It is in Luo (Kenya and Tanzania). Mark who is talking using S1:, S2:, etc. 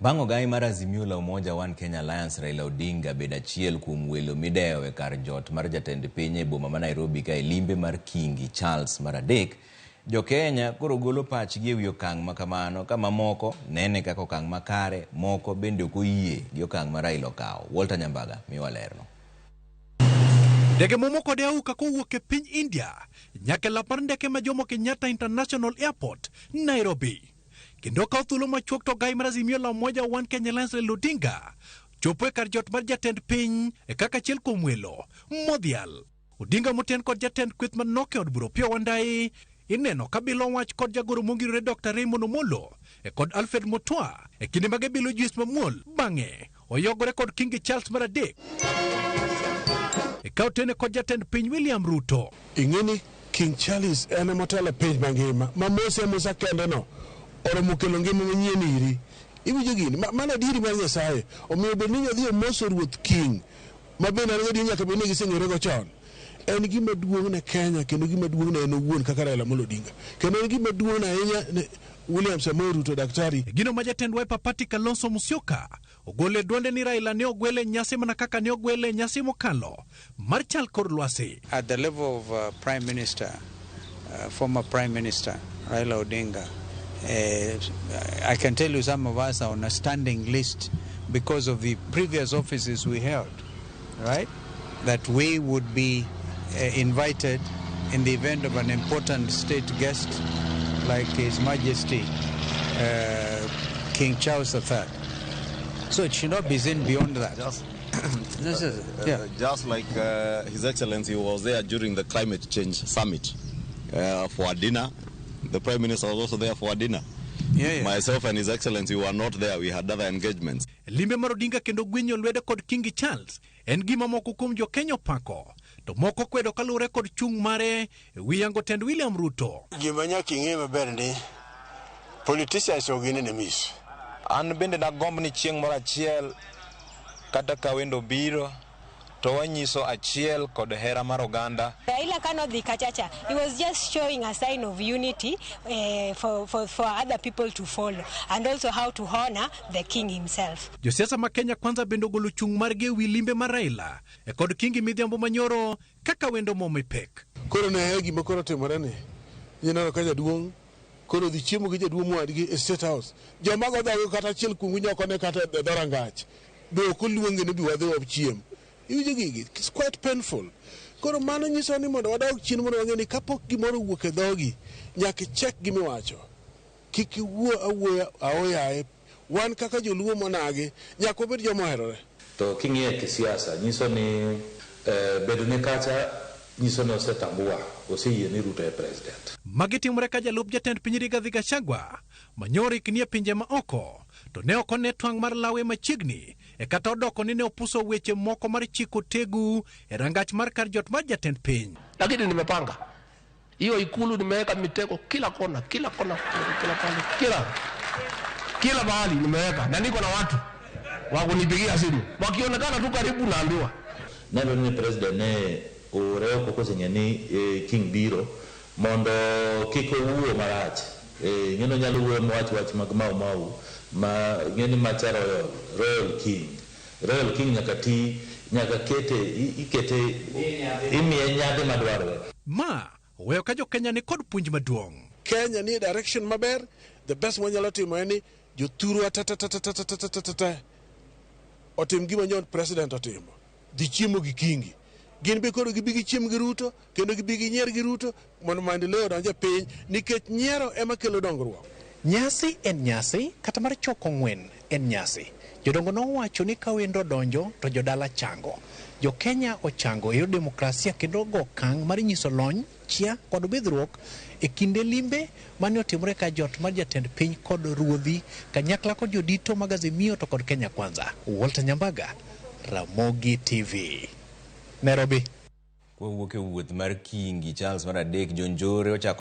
S1: Bang' ogai mar Azimio la Umoja One Kenya Alliance Raila Odinga bedo achiel kuom welo midewo e kar jot mar jatend piny e boma ma Nairobi ka e limbe mar Kingi Charles mar adek, jo-Kenya koro golo pachgi e wi okang' ma kamano ka mamoko nene kaka okang' makare, moko bende ok oyie gi okang' ma Raila okawo. Walter Nyambaga miyowa lerno.
S2: Ndege momo kod auka kowuok e piny India nyaka e lap mar ndeke ma Jomo Kenyatta International Airport, Nairobi. Kendo kawo thuolo machuok to ogai mar Azimio la Umoja One Kenya Alliance Raila Odinga chopo e kar jot mar jatend piny e kaka achiel kuom welo modhial. Odinga moten kod jatend kweth manok e od bura Opiyo Wandayi ineno ka bilo wach kod jagoro mongirore Dr. Raymond Omolo e kod Alfred Mutua e kinde mag bilo juis mamuol bang'e oyogore kod Kingi Charles mar adek e ka otene kod jatend piny William Ruto.
S3: Ing'eni King Charles en ema otelo e piny mangima ma Mose Musa kende no oromo kelo ngima manyien iri. Iwinjo gini? Mano adieri mar Nyasaye. Omiyo bed ni nyadhi omoso ruoth King ma bende an gadier nyaka bed ni giseng'erego chon. En gima duong' ne Kenya kendo gima duong' ne en owuon kaka Raila Amolo Odinga. Kendo en gima duong' ahinya ne William Samoei Ruto daktari.
S2: E gino ma jatend Wiper Party Kalonzo Musyoka ogolo e dwonde ni Raila ne ogwele e nyasi mana kaka ne ogwele e nyasi mokalo mar chal kor lwasi.
S4: At the level of Prime Minister, former Prime Minister Raila Odinga, I can tell you some of us are on a standing list because of the previous offices we held, right? That we would be invited in the event of an important state guest like His Majesty King Charles III. So it should not be seen beyond that.
S5: Just,
S4: This is, yeah.
S5: Just like His Excellency was there during the climate change summit for a dinner. The Prime Minister was also there for a dinner.
S4: Yeah.
S5: Myself and His Excellency were not there. We had other engagements.
S2: Limbe mar Odinga kendo gwinyo lwedo kod Kingi Charles en gima moko kuom jo-Kenya opako to moko kwedo kaluwore kod chung' mare e wi yango tend William Ruto.
S3: Gima nyaka ing'e maber ni politicians ok gin enemies.
S6: An bende nagomb ni chieng' moro achiel kata ka wendo biro to wanyiso achiel kod hera mar oganda.
S7: Raila kanodhi kachacha, he was just showing a sign of unity for other people to follow and also how to honor the king himself.
S2: Josiasa ma Kenya Kwanza bende ogolo chung' margi e wi limbe mar Raila e kod Kingi Midhiambo Manyoro kaka wendo momi pek.
S3: Koro ne gima koro timore ni ineno ka jaduong' koro dhi chiemo gi jaduong' wadgi e State House. Joma go dhogi kata achiel kuomgi nyoko ne kata e dhorangach. Be ok oluonge ni bi wadhi wachiem. Iwinjo gigi? It's quite painful. Koro mano nyiso ni mondo wadog chien mondo wang'e ni kapok gimoro owuok e dhogi, nyaka icheck gimiwacho. Kik iwuo awuoya aoyaye. Wan kaka joluo monagi, nyaka wabed joma oherore.
S8: To king'iye kisiasa nyiso ni bedo ne kacha nyiso ni osetambua oseyie ni Ruto e president.
S2: Magi timore ka jalup jatend piny Rigathi Gachagua manyoro ikni e pinje ma oko to ne ok one twang' mar lawe machiegni e kata odoko ni ne opuso weche moko mar chiko tegu e rangach mar kar jot mar jatend piny.
S9: Lakini nimepanga hiyo Ikulu, nimeweka mitego kila kona, kila kona, kila pale, kila mahali nimeweka, na niko na watu wa kunipigia simu, wakionekana tu karibu naambiwa.
S8: Nenore ni president ne oore oko koseng'e ni king biro mondo kik owuo marach. Ing'e ni onyalo wuoyo mowach wach mag mau mau ma ing'e ni macha royal king. Royal king nyaka ti nyaka kete ikete imiye nyadhi madwarore.
S2: Ma oweyo ka jo-Kenya ni kod puonj maduong'.
S3: Kenya ni e direction maber, the best mwanyalo timo en ni jothurwa ta ta ta ta ta ta ta ta ta ta otim gima nyon president otimo. Dhi chiemo gi Kingi. Gin be koro gibi gichiem gi Ruto kendo gibi ginyier gi Ruto mondo maendeleo odonj e piny nikech nyiero ema kelo dongruok.
S2: Nyasi en nyasi, kata mar choko ng'wen en nyasi. Jodongo nowacho ni ka wendo odonjo to jodala chango. Jo-Kenya ochango e yor demokrasia kendo ogo okang' mar nyiso lony, chia kod bidhruok e kinde limbe mane otimore ka jot mar jatend piny kod ruodhi kanyakla kod jodito mag Azimio to kod Kenya Kwanza. Walter Nyambaga, Ramogi TV, Nairobi.
S1: Kwawuok e wuoth mar Kingi Charles mar adek, jonjore ochako